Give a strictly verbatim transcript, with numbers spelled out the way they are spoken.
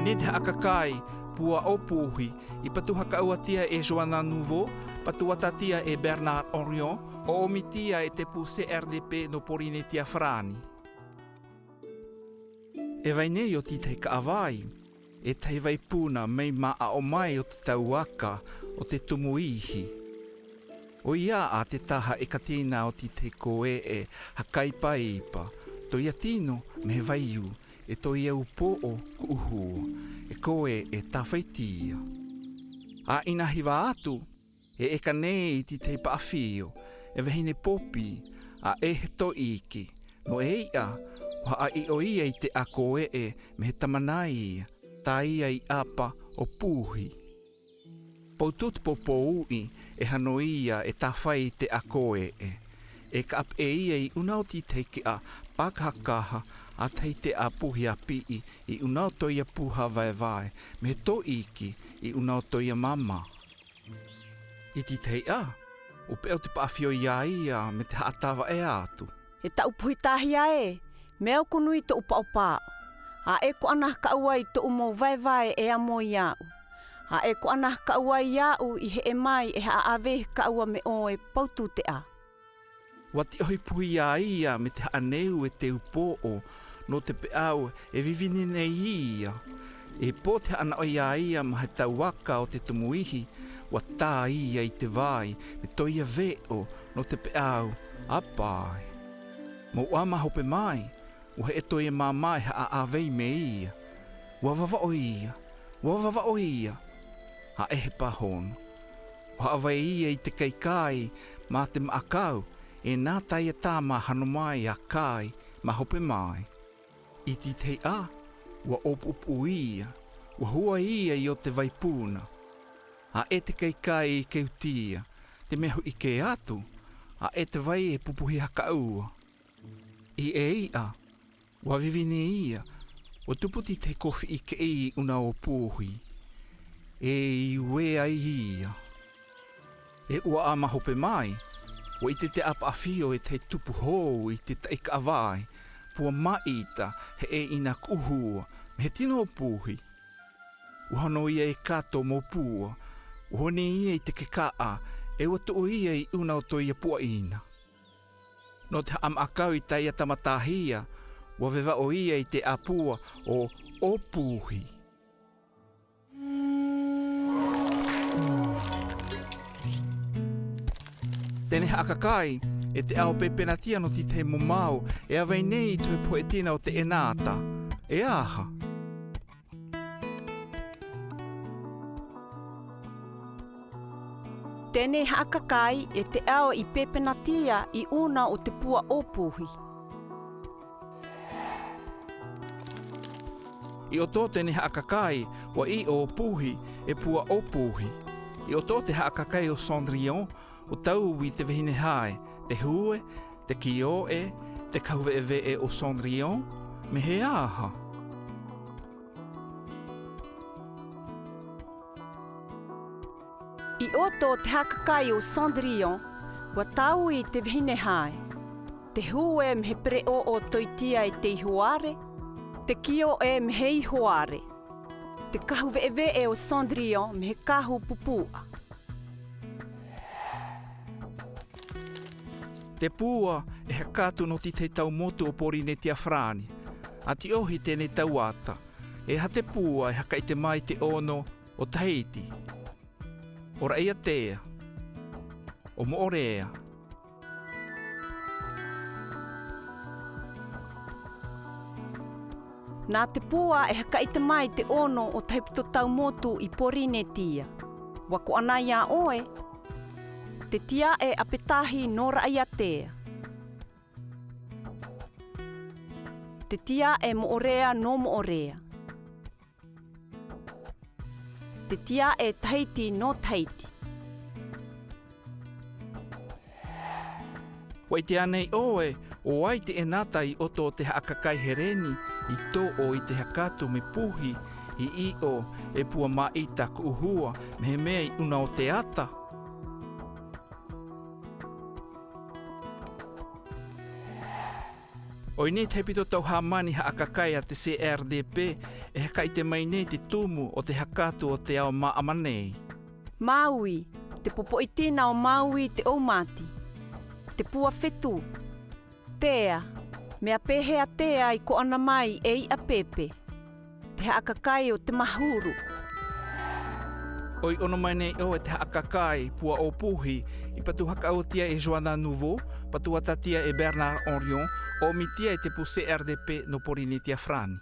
Ne te ha'a kakai pua o Puhi, i patu hakaua tia e Joana Nouveau, patu wata tia e Bernard Orion, o omi tia e te pu C R D P no Porinetia Farani. E vaine o ti tahi ka'avai, e tahi vaipuna mai ma a'o mai o te tauaka o te Tumuihi. O ia a te taha e katina o ti tahi koe'e hakaipaipa, toia tino mehe vaiu, e toia upo'o ku'uhua, e koe'e tafaitia. A ina hiva atu, e eka nei i ti tahi pa'afio, e vahine popi, a e he to'iki, no e i'a, o ha'a i'o ia i te koe'e mehe tamana ia, ta ia i apa o Puhi. Pautu te popo u'i, e hano ia e tafai i te koe'e. E ka'ape'e ia i una o ti tahi ke'a pakaha-kaha, a tahi te Puhi api'i, i una o toia puha vaevae, mehe to'iki, i una o toia mama. I ti tahi a, upe o te pa'afio ia ia me te ha'a tava'e atu. E ta'u Puhi tahi a e, me au ko nui to'u pa'opa'o. A e ko ana haka'au ai to'u mou vaevae e amo ia'u. A e ko ana haka'au ai ia'u i he'e mai e ha'a ave haka'au a me oe pautu te a. Wa ti'ohi Puhi ia ia me te ha'a neu e te upo'o, no te pe'au e vivini nei ia. E po te ha'a na'o ia ia ma he tauaka o te Tumuihi, wa ta ia i te vai, me toia ve'o, no te pe'au, apae. Mou ama hope mai, wa he'e toia mama e ha'a ave i me ia. Wa vava'o ia, wa vava'o ia, a e he pahono. Wa ha'a vae ia i te kaikai, ma te ma'akau, e na ta ia tama hano mai a kai, ma hope mai. I ti tahi a, wa opu'upu'u ia, wa hua ia i o te vaipuna. A e te kaikai i keutia, te mehu i ke atu, a e te vai e pupuhi haka'au a. I e i'a, wa vivini ia, wa tupu ti tahi kofi i ke'i i una o Puhi. E i uea ia. E ua ama hope mai, wa ite te pa'afio e tahi tupu hou i te ta'i ka'avai, pua ma'ita, he'e ina ku'uhua, mehe tino o Puhi. Wa hano ia e kato mo pua, wa hone ia i te keka'a, e wa tu'u ia i una o toia pua'ina. No te ha'a ma'akau i taia tama tahi a, wa veva'o ia i te pua o, o Puhi. Tene ha'a kakai, e te ao pepena tia no ti tahi momao, e a vaine i tohi pohe tina o te enata. E aha? Tene ha'a kakai, e te ao i pepena tia i una o te pua o Puhi. I oto tene ha'a kakai, wa i'o o Puhi, e pua o Puhi. I oto te ha'a kakai o Cendrillon, o tau i te vehine hae, te hue, te kio'e, te kahu ve'eve'e o Cendrillon, mehe aha? I oto te ha'a kakai o Cendrillon, wa tau i te vehine hae. Te hue mehe pere'o'o to'i tia e te iho are, te kio'e mehe iho are. Te kahu ve'eve'e o Cendrillon mehe kahu pupu'a. Te pua e hakatu no ti tahi taumotu o Porinetia Farani. A ti'ohi tene tauata. E aha te pua e hakaite mai te ono o Tahiti. O Ra'ia Tea. O Mo'orea. Na te pua e hakaite mai te ono o tahipito taumotu i Porinetia. Wa ko anaia oe, te tia'e Apetahi no Ra'ia Tea. Te tia'e Mo'orea no Mo'orea. Te tia'e Tahiti no Tahiti. Wa ite anei oe, o ai te enata i oto te ha'a kakai hereni, i to'o i te hakatu me Puhi, i i'o e pua ma'ita ku'uhua, mehe mea i una o te ata. Oinei te hepito tau hā mani ha'a kakai a te C R D P e hakaite mai nei te tumu o te hakatu o te ao ma'aman nei. Maui, te popo'itina o Maui te 'Oumati. Te pua fetu. Tea, mea pehe a Tea i ko'ana mai e i'a pepe. Te ha'a kakai o te Mahuru. Oi ono mai nei o e te ha'a kakai pua o Puhi, i patu hakawa ti'a e Joanna Nouveau, patu ata ti'a e Bernard Henrion, omi ti'a e te pu C R D P no Porinetia Frani.